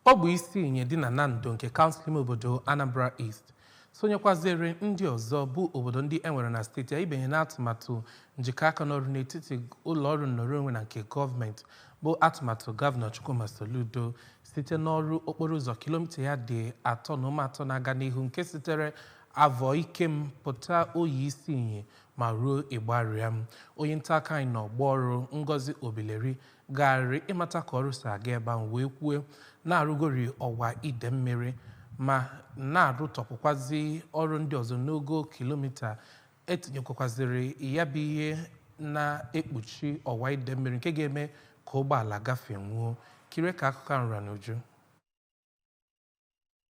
Ogbe Isi Inyi dị na Nando nke kansụl ime obodo Anambra East sonyekwaziri ndị ọzọ bụ obodo ndị e nwere na steeti a ibanye n'atụmatụ njikọ aka n'ọrụ n'etiti ụlọọrụ nnọrọ onwe na nke gọọmenti, bụ atụmatụ Gọvanọ Chukwuma Soludo, site n'ọrụ okporo ụzọ kilomita ya dị 3.3 na-aga n'ihu nke sitere Avọ Ikem pụta Oyi Isi Inyi ma ruo Ịgbarịam. Onye nta akụkọ anyị n'ọgbọ ọrụ, Ngozi Obileri, gagharịrị ịmata ka ọrụ si aga ebe ahụ wee kwue na-arụgori ọwa ide mmiri ma na-arụtọpụkwazi ọrụ ndị ọzọ n'ogo kilomita etinyekwaziri ya bụ ihe na-ekpuchi ọwa ide mmiri nke ga-eme ka ụgbọala gafee nwuo. Kirie ka akụkọ ahụ ra n'uju.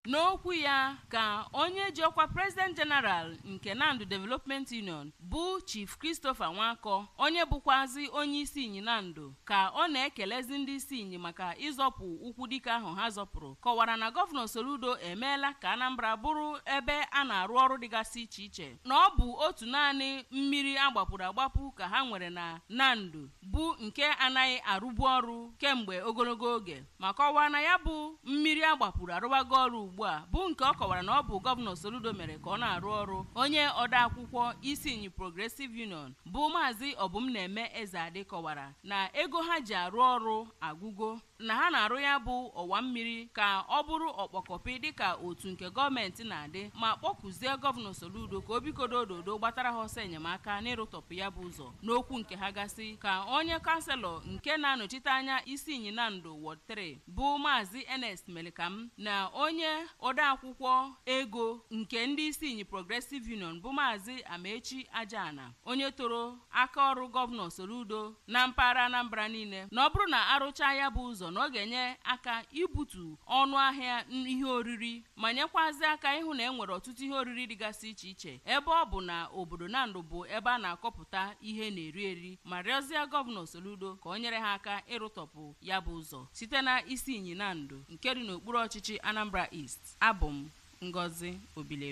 N'okwu ya ka onye ji ọkwa President General nke Nando Development Union, bụ Chief Christopher Nwakọ, onye bụkwazi onye isi Inyi Nando, ka ọ na-ekelezi ndị isi Inyi maka ịzọpụ ụkwụ dike ahụ ha zọpụrụ, kọwara na Gọvanọ Soludo emeela ka Anambra bụrụ ebe a na-arụ ọrụ dịgasị iche iche, na ọ bụ otu naanị mmiri agbapụrụ agbapụ ka ha nwere na Nando, bụ nke anaghị arụbu ọrụ kemgbe ogologo oge, ma kọwaa na ya bụ mmiri agbapụrụ arụwago ọrụ ugbu a, bụ nke ọ kọwara na ọ bụ Gọvanọ Soludo mere ka ọ na-arụ ọrụ. Onye ode akwụkwọ Isi Inyi Progressive Union, bụ Maazị Obumneme Ezeadị, kọwara na ego ha ji arụ ọrụ agwụgo, na ha na-arụ ya bụ ọwa mmiri ka ọ bụrụ ọkpọkọpị dịka otu nke gọọmenti na-adị, ma kpọkụzie Gọvanọ Soludo ka o bikodo ododo gbatara ha ọsọ enyemaka n'ịrụtọpụ ya bụ ụzọ. N'okwu nke ha gasị ka onye kanselọ nke na-anọchite anya Isi Inyi Nando Ward 3, bụ Maazị Ernest Melikam, na onye odeakwụkwọ ego nke ndị Isi Inyi Progressive Union, bụ Maazị Amechi Ajana, onye toro aka ọrụ Gọvanọ Soludo na mpaghara Anambra niile, na ọ bụrụ na arụchaa ya bụ ụzọ, na ọ ga-enye aka ibutu ọnụ ahịa ihe oriri ma nyekwazi aka ịhụ na e nwere ọtụtụ ihe oriri dịgasị iche iche, ebe ọ bụ na obodo Nando bụ ebe a na-akọpụta ihe na-eri eri, ma rịọzie Gọvanọ Soludo ka o nyere ha aka ịrụtọpụ ya bụ ụzọ. Site na Isi Inyi Nando nke dị n'okpuru ọchịchị Anambra East, abụ m Ngozi Obileri.